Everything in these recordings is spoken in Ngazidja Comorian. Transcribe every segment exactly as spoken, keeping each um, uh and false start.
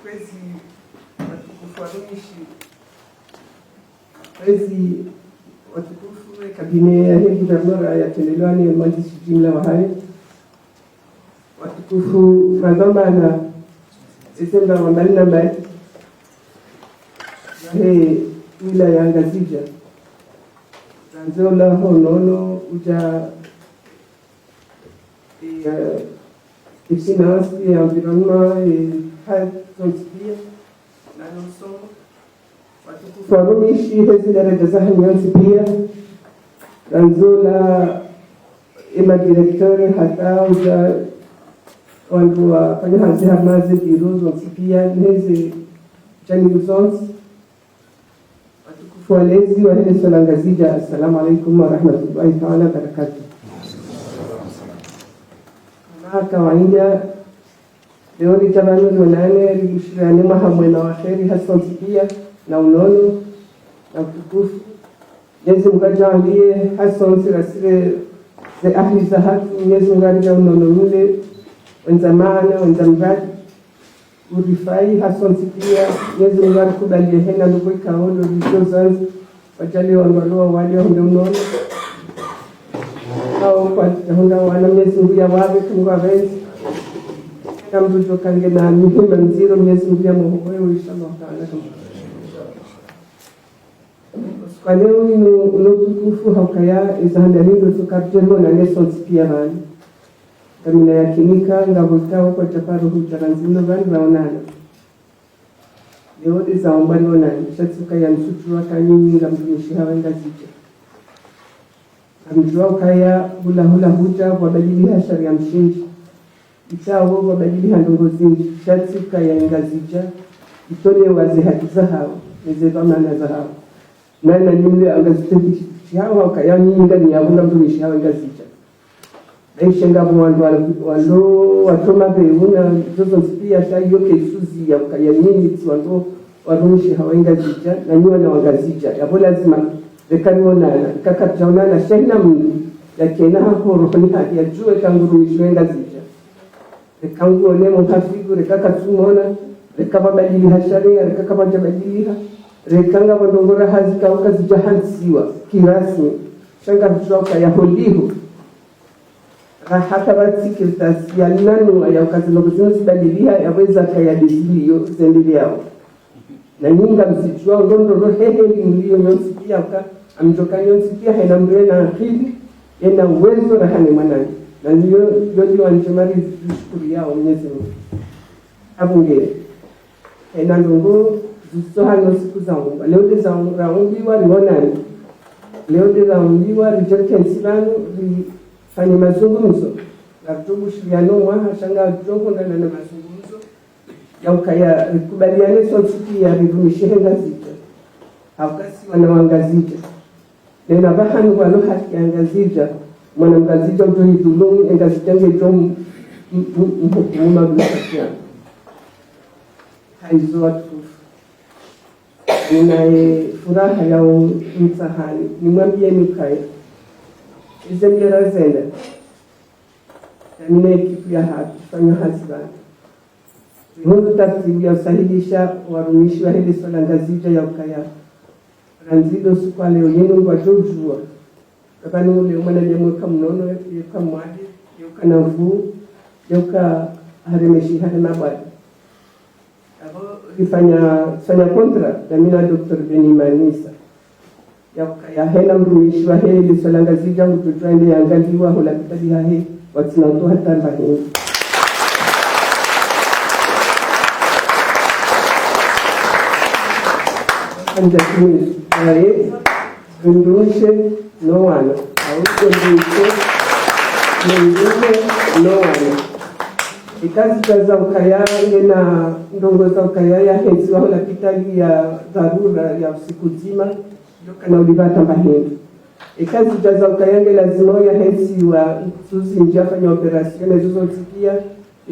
Kwezi watukufu warumishi, kwezi watukufu, e cabinet yahe gouverneur yatembelewa ni mwandzishi jimla wahayo, watukufu madhwamana, ezendra wa mbali na mbali, wahe wilaya ya Ngazidja, randzi ola ho unono uja, e, e finance, e environnement, e health, zontsi pia, na no somo. Watukufu warumishi, hezi daraja zahanyu nyontsi pia, randzi ola e madirecteur hata uja wandru wafanya hazi harumwa ze biro zontsi pia, neze janibu zontsi. Watukufu walezi wahe lisiwa la Ngazidja, assalamu alaikum warahmatullahi taala wabarakatuh. Kama kawaida, leo ridja pvanu rionane, ribushiriane mwaha mwema wa kheri, hasontsi pia, na unono, na utukufu. Mwenyezi Mungu ajaaliye hasontsi rasire ze ahli zahatru, Mwenyezi Mungu arija unono ule, wendza maana, wendza muradi, urifai hasontsi pia, Mwenyezi Mungu arikubaliye hena ndrongoo ikao ndo rijo zandzi, wajaaliye wandru walo wawade wahundre unono. Hao kwajahundra wana, Mwenyezi Mungu yawapve, Mungu apvendze. Na mndru ujo kangena mihima mdziro, Mwenyezi Mungu yamuhogoye, inshallah taala. Usiku wa leo inu uno utukufu haukaya eza handani ndo tsoka ridje rionane sontsi pia pvanu. Ngamina yakinika, ngapvo ikao kwajaparo huja randzi ndo pvanu raonana. Leo ndeza omba rionane, sha tsi ukaya ntsudjuwa ka nyinyi ngamrumishiha wa Ngazidja. Ngamdjuwa ukaya hula hula huja pvwabadiliha sharia mshindzi. Itsao pvwabadiliha ndrongoo zindji, sha tsi ukaya Ngazidja itolewa ze haki zahao, neze dhwamana zahao. Mana nyinyi Ngazidja tsi hao ukaya nyinyi nganyi yapvo ngamrumishiha wa Ngazidja. Baishe ngapvo wandru wa-, walo watoma pvehuna, zozontsi pia sha iyo kaitsuziya ukaya nyinyi tsi wandru warumishiha wa Ngazidja, na nyi wana wa Ngazidja. Yapvo lazima, reka rionana, reka karijaonana, sha hina mndru yakena haho rohoni hahe, yajuwe ka ngurumishiha wa Ngazidja. Reka nguone mwa hafigu, reka katsumona, reka pvwabadiliha sharia, reka kapvwajabadiliha, reka ngapvo ndrongoo raha zikao kazija hantsiwa kirasmi, sha ngamdjuwa ukaya holiho raha kapvatsi kartasi ya nanu ya uka zindrongoo zinu zibadiliha, yapvo eza kaya ndeziliyo zendeleyao. Na nyinyi ngamzidjuwa ndrongoo hehe mliyo nyontsi pia uka, ngamdjoka nyontsi pia hena mndru yena akili, yena uwezo raha ne mwananya. Na iyo, iyo ndiyo ndjema rizishukuriyao Mwenyezi Mungu. Apvo nge, hena ndrongoo zitso hano siku zaumba. Leo ndeza raumbiwa rionane. Leo ndeza raumbiwa ridje rikentsi pvanu rifanye mazungumzo. Ngarijo bushiriana mwaha, sha ngarijo hundra na mazungumzo ya ukaya rikubaliane sontsi pia rirumishihe Ngazidja. Hauka si wana wa Ngazidja. Nena pvahanu pvwalo haki ya Ngazidja, mwana Mngazidja ujo idhulumu, e Ngazidja ngejo m-, m-, m-, mhukumu mabishashiana. Haizo watukufu. Ninaye furaha ya umtsahani, nimwambiyeni ukaya eze mlera zenda, na nina ekipu yahatru, fanya hazi pvanu. Rihundru taratibu ya usahilisha warumishi wahe lisiwa la Ngazidja ya ukaya randzi ndo usiku wa leo, yenu ngwajo ujuwa. Kapvanu ule mwanadamu yeka mnono, yeka mwade, yeka na nvuu, yeka haremeshiha ne mabwade. Apvo rifanya, fanya contrat, na mi na Docteur Beni Manisa. Ya ukaya hena mrumishi wahe lisiwa la Ngazidja, ngudjodjuwa ende yangaliwa ho lapitali hahe, watsina utowa hata mba hindru. Anja kimisu, aye, mdrumshe no wana. Au mdrumshe, mdrume no wana. Eka zidja za ukaya, ngena ndrongoo za ukaya yahentsiwa ho lapitali ya dharura ya usiku mdzima, ndo kana ulipva hata mba hindru. Eka zidja za ukaya nge lazima yahentsiwa ntsu zindji yafanya opération, na izo zontsi pia,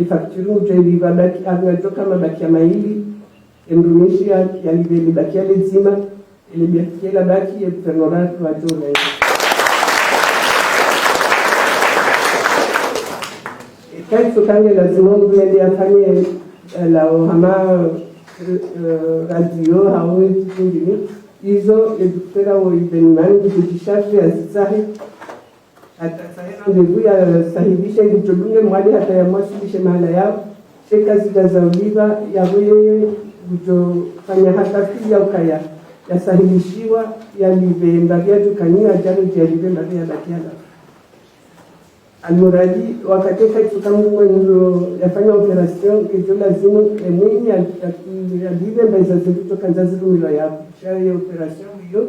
e facture ngudjo ilipva baki, abu yadjoka mabaki ya mayili, e mrumishi ya, yalipve libaki ya ledzima, e libaki ya labaki, e gouvernorat wadjo na. Eka itsoka nge lazima mndru yende yafanye, eh, lao hama eh, radio, hau ntiti zingine. Izo, e dokotera wo Ibn Imani, ngudjo djisharge yazitsahe. Hata tsahe rendez-vous yasahilishe, ngudjo dunge Mwali hata yamwasilishe mahala yao. Sha eka zidja za ulipva, yapvo yeye ngudjo fanya hata pvi ya ukaya yasahilishiwa, yalipve mbapvi yadjo kaniwa, djalo dje yalipve mbapvi yabaki yalawa. Almuradi, wakati eka itsoka mndru mwenye yafanya opération, ngedjo lazimu, e mwenye ya, ya, yalipve mba iza zindru tsoka ndza zirumilwa yapvo. Sha ye opération iyo,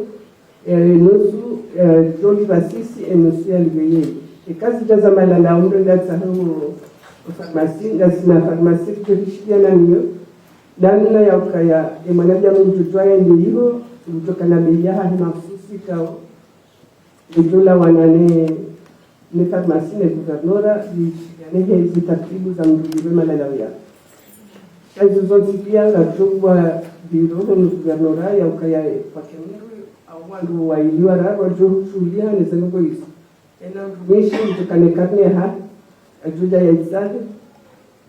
e nusu, e, djo lipva sisi, e nusu yalipve yeye. Eka zidja za mahala na umro ndatsaho o, o pharmacie, ngasina pharmacie kudjo hishiliana nayo. Namna ya ukaya, e mwanadamu ngudjo djuwa yende iho, ngudjo kana bei yahahe mahsusi kao. Ngedjo lawana ne, ne pharmacie ne guvernora, lishiliane he zitaratibu za mndru ulipve mahala uya. Sha izo zontsi pia ngapvo wa biro ho ne guvernora ya ukaya kwake mndru, au wandru waili wararu wadjo shuhuliha ne zendrongoo izo. Ena mrumishi ngudjo kana e carnet yahahe, yadjo dja yaitsahe,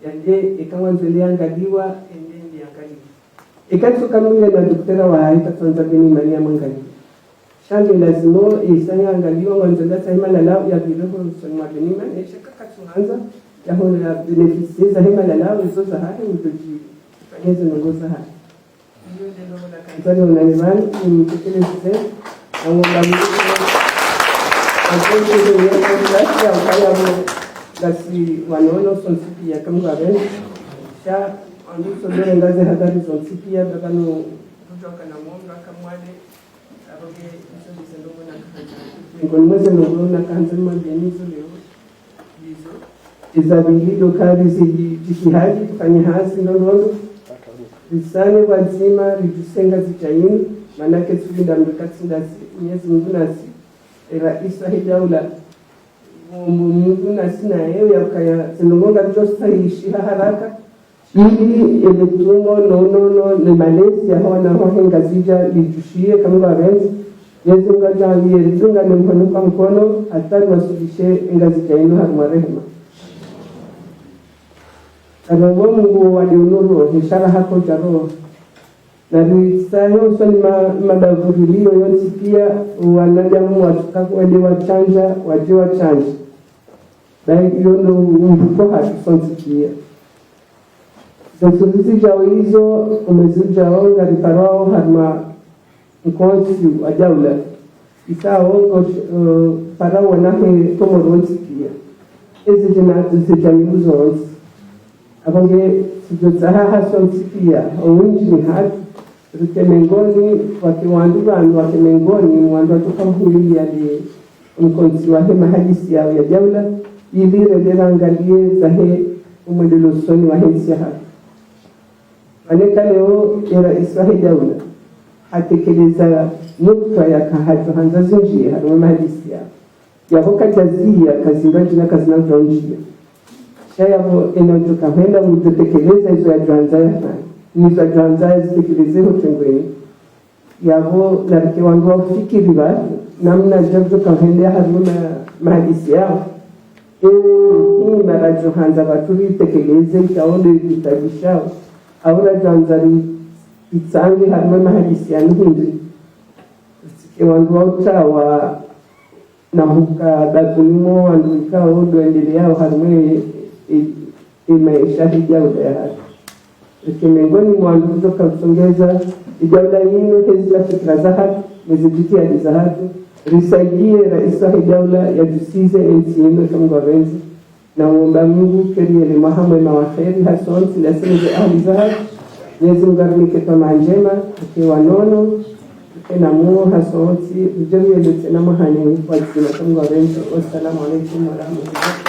yende, eka ngwandzo yende yangaliwa, yende yende yangaliwa. Eka itsoka mndru ngena dokotera wahahe, katsuandza Ibn Imani yamwangalie. Sha nge lazimu, isa yangaliwa, ngwandzo ndatsahe mahala, yapvire ho usoni mwa Ibn Imani, sha eka katsuandza, yahona bénéficier zahe mahala, izo zahahe, ngudjo djifanyia zendrongoo zahahe. Iyo nde ndrongoo nakandza nionane pvanu, nimtekeleze, na ngomba Mungu, na ngomba Mungu, na ngomba Mungu, ngasi wanono, sontsi pia, kamwe ngapvendze. Sha, wandru sondere ngaze hadhari zontsi pia, baba no, mndru akana mndru akamwade, aroge, izo ndizo ndrongoo nakandza. Ngoni mweze ndrongoo nakandza, nimwambieni izo leo. Izo. Iza pvili ndo ukaya rizidi djitihadi, rifanye hazi ndrondrondro. Risane pvwadzima, ridjuse Ngazidja inu, mana ketsulinda mndru katsi ndasi, Mwenyezi Mungu nasi, e raisi wahe daula, ngomba Mungu nasi naye, ya ukaya, zindrongoo ngazidjo sahilishiha haraka, ili ele tumo, no, no, no, ne malezi yaho wana wahe Ngazidja lidjushiye, kamwe ngapvendze. Mwenyezi Mungu adjaaliye ridungane mhono kwa mhono, hata riwaswilishe Ngazidja inu harumwa rehema. Karomba Mungu wade unuru, ishara hako djaro. Na ritsahe usoni ma, madavuriliyo yontsi pia, wanadamu watsuka kwende watsandza, wadje watsandze. Bahi iyo ndo umbuko hatru sontsi pia. Zentsu zidjao izo, omwezi udjao, ngariparwao harumwa mkontsi wa daula. Ikao ngo, eh, parwao na he Komoro ntsi pia. Ezi djina, ezi djanibu zontsi. Apvo nge, tsizo tsaha hasontsi pia, owundji ni hatru. Rike mengoni, wake wandru pvanu, wake mengoni, wandru watsoka uhulili yale mkontsi wahe mahadisi yao ya daula, ili rende rangalie zahe umwendeleo usoni wahe ntsi yahatru. Mana eka leo, e raisi wahe daula, hatekeleza nukta yaka hadjo handza zindjiye, harumwa mahadisi yao. Yapvo kadjaziya, kazindru djina kazina udjo ndjiya. Sha yapvo ena udjo kahwenda udjo tekeleza izo yadjo handza yafanye. Nizo yadjo handza yazitekeleze ho tengweni. Yapvo narike wandru wafikiri pvanu, namna djadjo kahwenda harumwa mahadisi yao. Ewe hima radjo handza pvatsu ritekeleze, ikao ndo itabishao. Au radjo handza ri, itsange harumwa mahadisi yanu hindri. Ritsike wandru wa utawa na huka bakuni mo wandru ikao ndo endeleao harumwa e, e, e maesha he daula yahatru. Rike mengoni mwa wandru ridjo ka usongeza e daula yinu hezi za fikira zahatru, nezi djitihadi zahatru, risaidiye raisi wahe daula yadjusize entsi yinu eka Mungu apvendze. Na ngomba Mungu keriele mwaha mwema wa kheri hasontsi, nasi neze ahali zahatru. Mwenyezi Mungu arinike twamaa ndjema, rike wanono, rike na muo hasontsi, ridjo riele tsena mwahani pvwadzima eka Mungu apvendze. Wassalamu alaikum warahmatullahi.